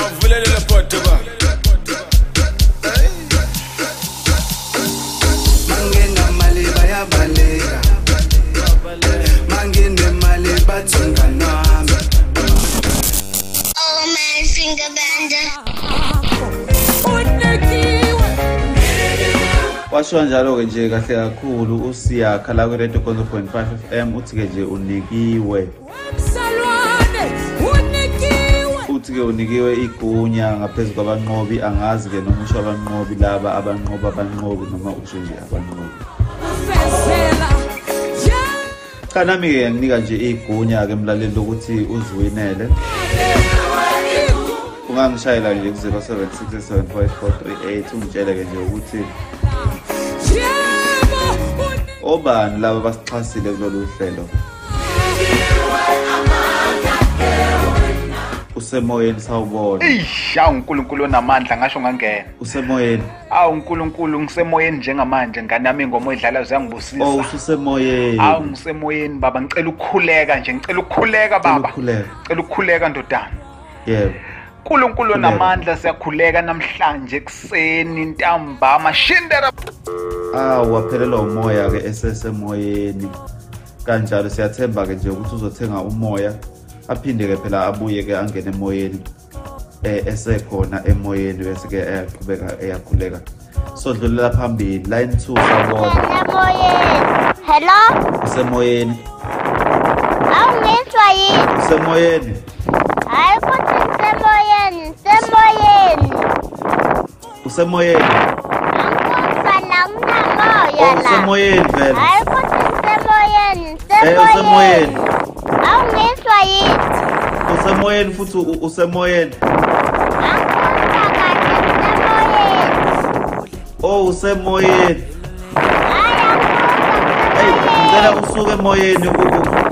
Awuvulele poto ba. Mangena mali bayabaleka. Mangene mali bathunga nami. Oh man finger bender. Washo kanjalo ke nje kahle kakhulu uSiyakha la ku Radio Gonzo 0.5 FM uthi ke nje unikiwe. Uthi ke unikiwe igunya ngaphezulu kwabanqobi, angazi ke noma usho abanqobi laba abanqoba abanqobi noma usho nje abanqobi. Cha nami ke nginika nje igunya ke mlaleli lokuthi uziwinele. Ungangishayela nje ku 07675438 ungitshele ke nje ukuthi obani laba basixhasile kulolu hlelo. Usemoyeni sawubona. Eish, awu uNkulunkulu onamandla ngasho ngangena. Usemoyeni. Awu uNkulunkulu ngisemoyeni njengamanje ngane yami ingoma oyidlala ziyangibusisa. Oh ususemoyeni. Awu ngisemoyeni baba, ngicela ukukhuleka nje, ngicela ukukhuleka baba. Ngicela ukukhuleka ndodana. Yebo. uNkulunkulu onamandla siyakhuleka namhlanje ekseni ntambama shindera. Awu waphelelwa umoya ke esesemoyeni. Kanjalo siyathemba ke nje ukuthi uzothenga umoya aphinde ke phela abuye ke angene emoyeni esekhona emoyeni bese ke eyaqhubeka eyakhuleka. Sodlulela phambili line 2 sawubona. Emoyeni. Hello? Usemoyeni. Awungizwa yini? Usemoyeni. Hayi futhi ngisemoyeni, ngisemoyeni. Usemoyeni. Angikuzwa la, nginamoya la. Usemoyeni vele. Hayi futhi ngisemoyeni, ngisemoyeni. Usemoyeni. Awungizwa yini? Usemoyeni futhi usemoyeni. Angikuzwa kahle, ngisemoyeni. Oh usemoyeni. Hayi angikuzwa. Hey, ngicela usuke emoyeni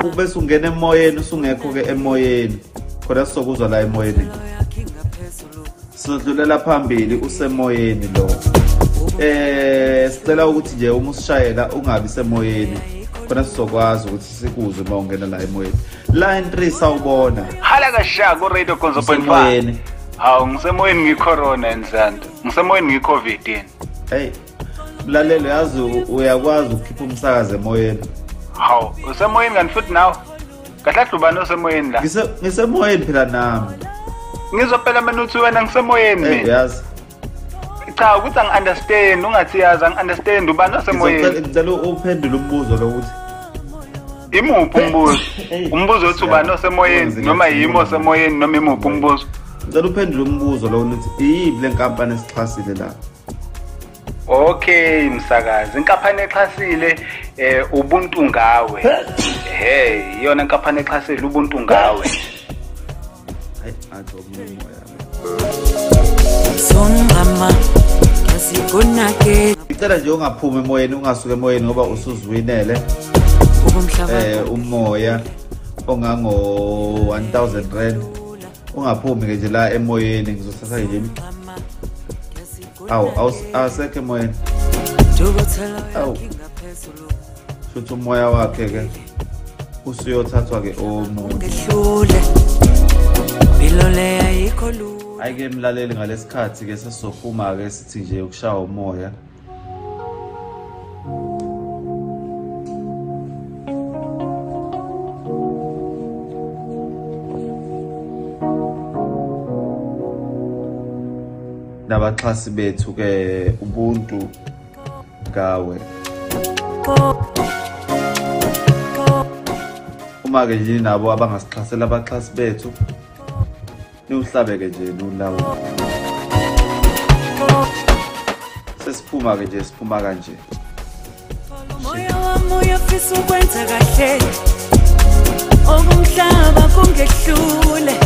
ubese ungena emoyeni usungekho ke emoyeni. Khona sizokuzwa la emoyeni. Sidlulela phambili usemoyeni lo. Sicela ukuthi nje uma usishayela ungabi semoyeni. Khona sizokwazi ukuthi sikuzwe uma ungena la emoyeni. Line 3 sawubona. Hala kasha ku Radio Gonzo 0.5. Hawu ngisemoyeni ngicorona enzanto. Ngisemoyeni ngicovid yini. Hey mlalelo yazi uyakwazi ukukhipha umsakazo emoyeni. Hawu usemoyeni kanti futhi nawe. Kahle ubani osemoyeni la? Ngisemoyeni phela nami. Ngizophela mina uthi wena ngisemoyeni mina. Yazi. Cha ukuthi angi-understand, ungathi yazi angi-understand ubani osemoyeni. Ngicela uphendule umbuzo lo ukuthi imuphi umbuzo? Umbuzo uthi ubani osemoyeni noma yimi osemoyeni noma imuphi umbuzo? Ngicela uphendule umbuzo lo ukuthi iyiphi le nkampani esixhasile la? Okay msakazi, inkampani exhasile Ubuntu Ngawe. Hey, iyona inkampani exhasile Ubuntu Ngawe. Hayi athi omunye umoya. Songama asikonake. Ngicela nje ungaphumi emoyeni, ungasuka emoyeni ngoba usuzwinele. Umoya ongango 1000 rand. Ungaphumi ke nje la emoyeni, ngizothatha nje. Awu asekho emoyeni. Awu. Futhi umoya wakhe ke usuyothathwa ke omunye. Hayi ke mlaleli ngalesikhathi ke sesizophuma ke sithi nje ukushaya umoya. Nabaxhasi bethu ke Ubuntu Ngawe. Uma ke nje nabo abangasixhasela abaxhasi bethu niwuhlabe ke nje niwulawule. Sesiphuma ke nje siphuma kanje. Moya wami uyafisa ukwenza kahle. Okumhlaba kungehlule.